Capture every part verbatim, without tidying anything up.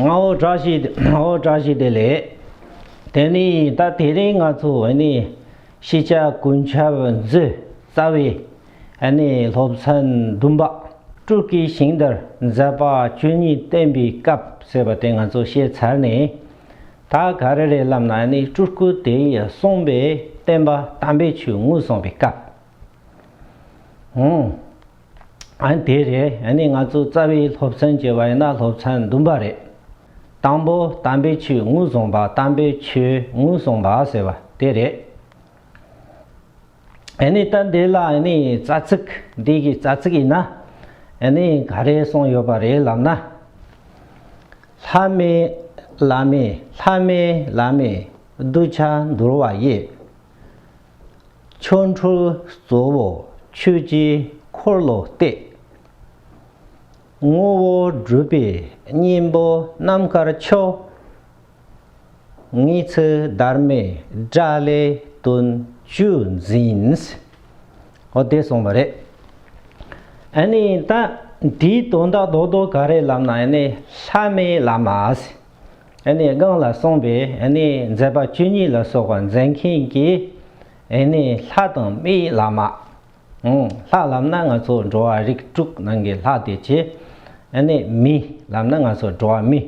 ཨོ་བཀྲ་ཤིས་ཨོ་བཀྲ་ཤིས་བདེ་ལེགས། དེ་ནི་ད་དེ་རིང་ང་ཚོ་ཨ་ནི་ཤེས་བྱ་ཀུན་ཁྱབ་མཛོད་རྩ་བའི་ཨ་ནི་སློབ་ཚན་བདུན་པ། སྤྲུལ་སྐུའི་ཞིང་དུ་མཛད་པ་བཅུ་གཉིས་བསྟན་པའི་སྐབས་ཟེར་བ་དེ་ང་ཚོ་བཤད་ཚར་ནས། ད་ག་རེ་རེད་ལབ་ན་ཨ་ནི་སྤྲུལ་སྐུ་དེ་ཡིས་གསུངས་པའི་བསྟན་པ་དམ་པའི་ཆོས་ངོས་བཟུང་བའི་སྐབས། ཨང་། ཨ་ནི་དེ་རེད། ཨ་ནི་ང་ཚོ་རྩ་བའི་སློབ་ཚན་བྱས་པ་ཡིན་ན་སློབ་ཚན་བདུན་པ་རེད། དང་པོ་དམ་པའི་ཆོས་ངོས་བཟུང་བ། དམ་པའི་ཆོས་ངོས་བཟུང་བ་ཟེར་བ་དེ་རེད། ཨ་ནི་ད་འདི་ལ་ཨ་ནི་རྩ་ཚིག་འདི་གི་རྩ་ཚིག་ཡིན་ན་ཨ་ནི་ག་རེ་གསུངས་ཡོད་པ་རེད་ལབ་ན། ལྷ་མིའི་བླ་མས། ལྷ་མིའི་བླ་མས་གདུལ་བྱ་འདུལ་བ་ཡི། ཆོ་འཕྲུལ་གཙོ་བོ་ཆོས་ཀྱི་འཁོར་ལོ་སྟེ། ངོ་བོ་སྒྲུབ་པའི་སྙིང་པོ་རྣམ་དཀར་མཆོག། ངེས་ཚིག་དར་མའི་སྒྲ་ལས་དོན་བཅུ་འཛིན། འོ་དེ་གསུངས་པ་རེད། ཨ་ནི་ད་དེའི་དོན་དག་རྡོག་རྡོག་ག་རེ་ལབ་ན་ཨ་ནི་ལྷ་མིའི་བླ་མ། ཨ་ནི་སྒང་ལ་གསུངས་པའི་ཨ་ནི་མཛད་པ་བཅུ་གཉིས་ལ་སོགས་པ་མཛད་མཁན་གྱི་ཨ་ནི་ལྷ་དང་མིའི་བླ་མ། ཨང་། ལྷ་ལབ་ན་ང་ཚོ་འགྲོ་བ་རིགས་དྲུག་ནང་གི་ལྷ་དེ་བྱས། ཨ་ནི་མི་ལབ་ན་ང་ཚོ་འགྲོ་བ་མི།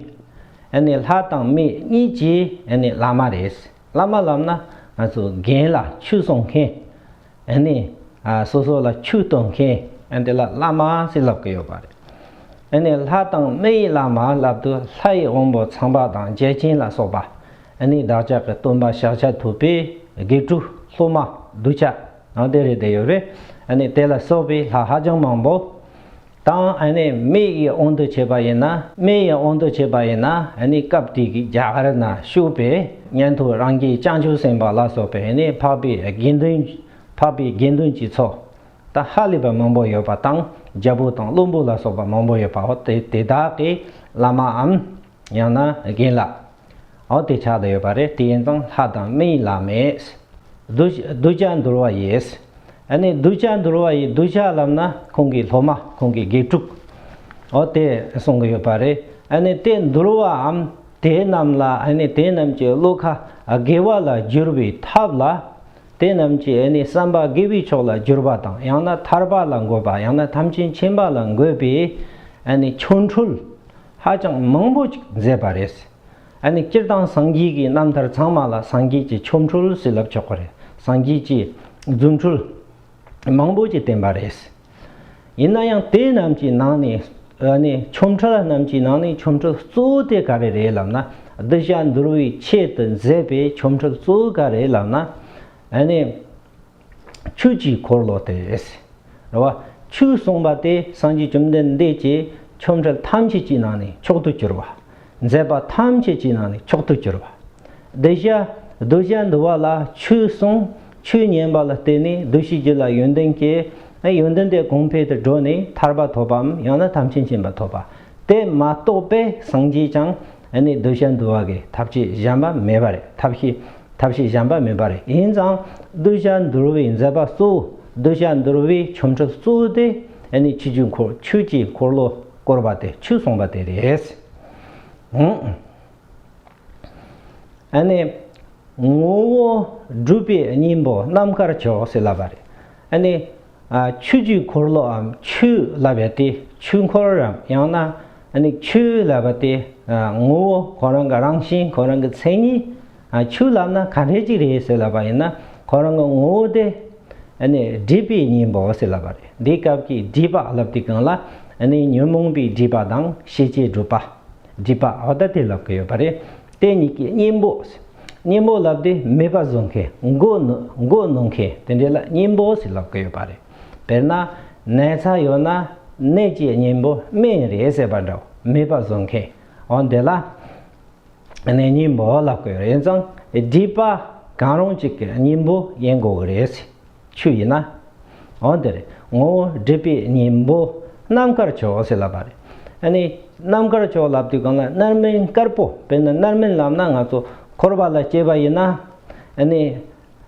ཨ་ནི་ལྷ་དང་མི་གཉིས་ཀྱི་ཨ་ནི་བླ་མ་རེད། བླ་མ་ལབ་ན་ང་ཚོ་རྒན་ལ་ཆོས་གསུང་མཁན། ཨ་ནི་ཨ་སོ་སོ་ལ་ཆོས་སྟོན་མཁན་ཨ་འདི་ལ་བླ་མ་ཟེར་ལབ་ཀྱི་ཡོད་པ་རེད། ཨ་ནི་ལྷ་དང་མིའི་བླ་མ་ལབ་དུས་ལྷ་ཡི་དབང་པོ་ཚངས་པ་དང་བརྒྱ་བྱིན་ལ་སོགས་པ། ཨ་ནི་བདག་ཅག་གི་སྟོན་པ་ཤཱཀྱ་ཐུབ་པའི་དགེ་ཕྲུག་སློབ་མ་གདུལ་བྱ་ཨ་དེ་རེད་བསྡད་ཡོད་རེད། ཨ་ནི་དེ་ལ་སོགས་པའི་ལྷ་ཧ་ཅང་མང་པོ། དང་ཨ་ནི་མི་ཡི་དབང་དུ་བྱས་པ་ཡིན་ན། མི་ཡི་དབང་དུ་བྱས་པ་ཡིན་ན་ཨ་ནི་སྐབས་དེ་གི་རྒྱ་གར་ན་བཞུགས་པའི་ཉན་ཐོས་རང་རྒྱལ་བྱང་ཆུབ་སེམས་དཔའ་ལ་སོགས་པའི་ཨ་ནི་འཕགས་པའི་དགེ་འདུན། འཕགས་པའི་དགེ་འདུན་གྱི་ཚོགས་ད་ཧ་ལས་པ་མང་པོ་ཡོད་པ་དང་། རྒྱལ་པོ་དང་བློན་པོ་ལ་སོགས་པ་མང་པོ་ཡོད་པ། འོ་དེ་དེ་དག་གི་བླ་མའམ། ཡང་ན་རྒན་ལགས། འོ་དེ་ཆགས་བསྡད་ཡོད་པ་རེད། དེ་ཡིན་ཙང་ལྷ་དང་མིའི་བླ་མ། གདུལ་གདུལ་བྱ་འདུལ་བ་ཡི། ཨ་ནི་གདུལ་བྱ་འདུལ་བ་ཡི། གདུལ་བྱ་ལབ་ན་ཁོང་གི་སློབ་མ། ཁོང་གི་དགེ་ཕྲུག་འོ་དེ་གསུང་གི་ཡོད་པ་རེད། ཨ་ནི་དེ་འདུལ་བའམ་དེ་རྣམས་ལ། ཨ་ནི་དེ་རྣམས་ཀྱི་བློ་ཁ་དགེ་བ་ལ་བསྒྱུར་བའི་ཐབས་ལ། དེ་རྣམས་ཀྱི་ཨ་ནི་བསམ་པ་དགེ་བའི་ཕྱོགས་ལ་བསྒྱུར་བ་དང་། ཡང་ན་ཐར་པ་ལ་འགོད་པ། ཡང་ན་ཐམས་ཅད་མཁྱེན་པ་ལ་འགོད་པའི་ཨ་ནི་ཆོ་འཕྲུལ་ཧ་ཅང་མང་པོ་ཅིག་མཛད་པ་རེད། ཨ་ནི་སྤྱིར་བཏང་སངས་རྒྱས་ཀྱི་རྣམ་ཐར་ཚང་མ་ལ་སངས་རྒྱས་ཀྱི་ཆོ་འཕྲུལ་ཟེར་ལབ་ཆོག་གི་རེད། སངས་རྒྱས་ཀྱི་རྫུ་འཕྲུལ་མང་པོ་ཅིག་བསྟན་པ་རེད། ཡིན་ན་ཡང་དེ་རྣམས་ཀྱི་ནང་ནས། ཨ་ནི་ཆོ་འཕྲུལ་རྣམས་ཀྱི་ནང་ནས་ཆོ་འཕྲུལ་གཙོ་བོ་དེ་ག་རེ་རེད་ལབ་ན། གདུལ་བྱ་འདུལ་བའི་ཆེད་དུ་མཛད་པའི་ཆོ་འཕྲུལ་གཙོ་བོ་ག་རེ་རེད་ལབ་ན། ཨ་ནི་ཆོས་ཀྱི་འཁོར་ལོ་དེ་རེད། རེད་བ། ཆོས་གསུངས་པ་དེ་སངས་རྒྱས་བཅོམ་ལྡན་འདས་ཀྱིས་ཆོ་འཕྲུལ་ཐམས་ཅད་ཀྱི་ནང་ནས་མཆོག་ཏུ་གྱུར་པ། མཛད་པ་ཐམས་ཅད་ཀྱི་ནང་ནས་མཆོག་ཏུ་གྱུར་པ། གདུལ་བྱ་གདུལ་བྱ་འདུལ་བ་ལ་ཆོས་གསུངས། ཆོས་ཉན་པ་ལ་བརྟེན་ནས་འདུ་ཤེས་རྒྱུད་ལ་ཡོན་ཏན་སྐྱེས། ཡོན་ཏན་དེ་གོང་འཕེལ་དུ་འགྲོ་ནས་ཐར་པ་ཐོབ་པའམ། ཡང་ན་ཐམས་ཅད་མཁྱེན་པ་ཐོབ་པ། དེ་མ་གཏོགས་པའི་སངས་རྒྱས་ཀྱང་ཨ་ནི་གདུལ་བྱ་འདུལ་བ་གི་ཐབས་ཤེས་གཞན་པ་མེད་པ་རེད། ཐབས་ཤེས་ཐབས་ཤེས་གཞན་པ་མེད་པ་རེད། ཡིན་ཙང་གདུལ་བྱ་འདུལ་བའི་མཛད་པ་གཙོ་བོ། གདུལ་བྱ་འདུལ་བའི་ཆོ་འཕྲུལ་གཙོ་བོ་དེ་ཨ་ནི་ཆོས་ཀྱི་འཁོར། ཆོས་ཀྱི་འཁོར་ལོ་བསྐོར་བ་དེ། ཆོས་གསུངས་པ་དེ་རེད། ཨ་ནི་ངོ་བོ་སྒྲུབ་པའི་སྙིང་པོ་རྣམ་དཀར་མཆོག་ཟེར་ལབ་པ་རེད། ཨ་ནི་ཨ་ཆོས་ཀྱི་འཁོར་ལོའམ་ཆོས་ལབ་པ་དེ། ཆོས་འཁོར་རམ། ཡང་ན་ཨ་ནི་ཆོས་ལབ་པ་དེ་ཨ་ངོ་བོ་ཁོ་རང་གི་རང་བཞིན། ཁོ་རང་གི་མཚན་ཉིད། ཨ་ཆོས་ལབ་ན་ག་འདྲ་ཅིག་རེད་ཟེར་ལབ་པ་ཡིན་ན། ཁོ་རང་གི་ངོ་བོ་དེ་ཨ་ནི་སྒྲིབ་པའི་སྙིང་པོ་ཟེར་ལབ་པ་རེད། འདི་སྐབས་ཀྱི་སྒྲིབ་པ་ལབ་དུས་སྒང་ལ་ཨ་ནི་ཉོན་མོངས་པའི་སྒྲིབ་པ་དང་ཤེས་བྱའི་སྒྲིབ་པ། སྒྲིབ་པ་འོ་ད་དེ་ལབ་ཀྱི་ཡོད་པ་རེད། དེ་གཉིས་ཀྱི་སྙིང་པོ། སྙིང་པོ་ལབ་དུས་མེད་པ་བཟོ་མཁན། མགོ་གནོན། མགོ་གནོན་མཁན་དེ་འདྲ་ལ་སྙིང་པོ་ཟེར་ལབ་ཀྱི་ཡོད་པ་རེད། དཔེར་ན་ནད་ཚ་ཡོད་ན་ནད་ཀྱི་སྙིང་པོ་སྨན་རེད་ཟེར་བ་འདྲ་བོ། མེད་པ་བཟོ་མཁན་འོ་དེ་ལ་ནད་སྙིང་པོ་ལབ་ཀྱི་ཡོད་རེད། ཡིན་ཙང་སྒྲིབ་པ་གང་རུང་གཅིག་གི་སྙིང་པོ་ཡིན་དགོས་ཀྱི་རེད། ཆོས་ཡིན་ན། འོ་དེ་རེད། ངོ་བོ་སྒྲིབ་པའི་སྙིང་པོ་རྣམ་དཀར་མཆོག་ཟེར་ལབ་པ་རེད། ཨ་ནི་རྣམ་དཀར་མཆོག་ལབ་དུས་སྒང་ལ་རྣམ་སྨིན་དཀར་པོ། དཔེར་ན་རྣམ་སྨིན་ལབ་ན་ང་ཚོ་འཁོར་བ་ལ་སྐྱེས་པ་ཡིན་ན། ཨ་ནི་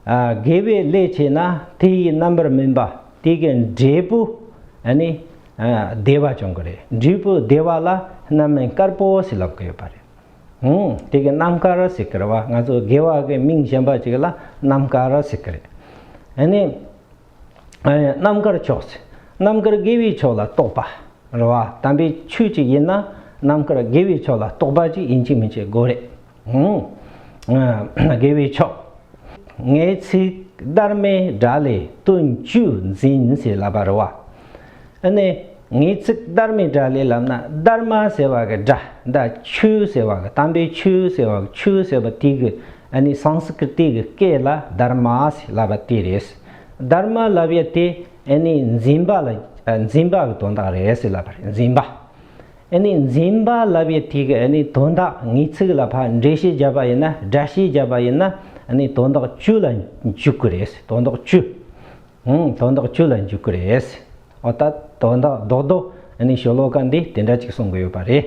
ཨ་དགེ་བའི་ལས་བྱས་ན་དེ་ཡི་རྣམ་པར་སྨིན་པ་དེ་གི་འབྲས་བུ་ཨ་ནི་ཨ་བདེ་བ་བྱུང་གི་རེད། འབྲས་བུ་བདེ་བ་ལ་ རྣམ་སྨིན་དཀར་པོ་ཟེར་ལབ་ཀྱི་ཡོད་པ་རེད། ཧུམ། དེ་གི་རྣམ་དཀར་ཟེར་གི་རེད་བ། ང་ཚོ་དགེ་བ་གི་མིང་གཞན་པ་ཅིག་ལ་རྣམ་དཀར་ཟེར་གི་རེད། ཨ་ནི། ཨ་ནི་རྣམ་དཀར་ཕྱོགས་ཟེར། རྣམ་དཀར་དགེ་བའི་ཕྱོགས་ལ་གཏོགས་པ་རེད་བ། དམ་པའི་ཆོས་ཅིག་ཡིན་ན་རྣམ་དཀར་དགེ་བའི་ཕྱོགས་ལ་གཏོགས་པ་ཅིག་ཡིན་གཅིག་མིན་གཅིག་དགོས་རེད། ཧུམ། ཨ། དགེ་བའི་ཕྱོགས། ངེས་ཚིག་སྡར་མའི་སྒྲ་ལས་དོན་བཅུ་འཛིན་ཟེར་ལབ་པ་རེད་བ། ཨ་ནི་ངེས་ཚིག་སྡར་མའི་སྒྲ་ལས་ལབ་ན། སྡར་མ་ཟེར་བ་གི་སྒྲ་ད་ཆོས་ཟེར་བ་གི། དམ་པའི་ཆོས་ཟེར་བ་གི། ཆོས་ཟེར་བ་དེ་གི་ཨ་ནི་སཾ་སྐྲྀ་ཏ་གི་སྐད་ལ་སྡར་མ་ཟེར་ལབ་པ་དེ་རེད། སྡར་མ་ལབ་ཡ་དེ་ཨ་ནི་འཛིན་པ་ལ། ཨ། འཛིན་པ་གི་དོན་དག་རེད་ཟེར་ལབ་པ་རེད། འཛིན་པ། ཨ་ནི་འཛིན་པ་ལབ་ཡ་དེ་གི་ཨ་ནི་དོན་དག་ངེས་ཚིག་ལ་ཕར་འགྲེལ་བཤད་བརྒྱབ་པ་ཡིན་ན། སྒྲ་བཤད་བརྒྱབ་པ་ཡིན་ན་ཨ་ནི་དོན་དག་བཅུ་ལ་འཇུག་གི་རེད། དོན་དག་བཅུ། ཧུམ། དོན་དག་བཅུ་ལ་འཇུག་གི་རེད། འོ་ད་དོན་དག་རྡོག་རྡོག་ཨ་ནི་ཤོ་ལོ་ཀ་འདི་དེ་འདྲ་ཅིག་གསུང་གི་ཡོད་པ་རེད།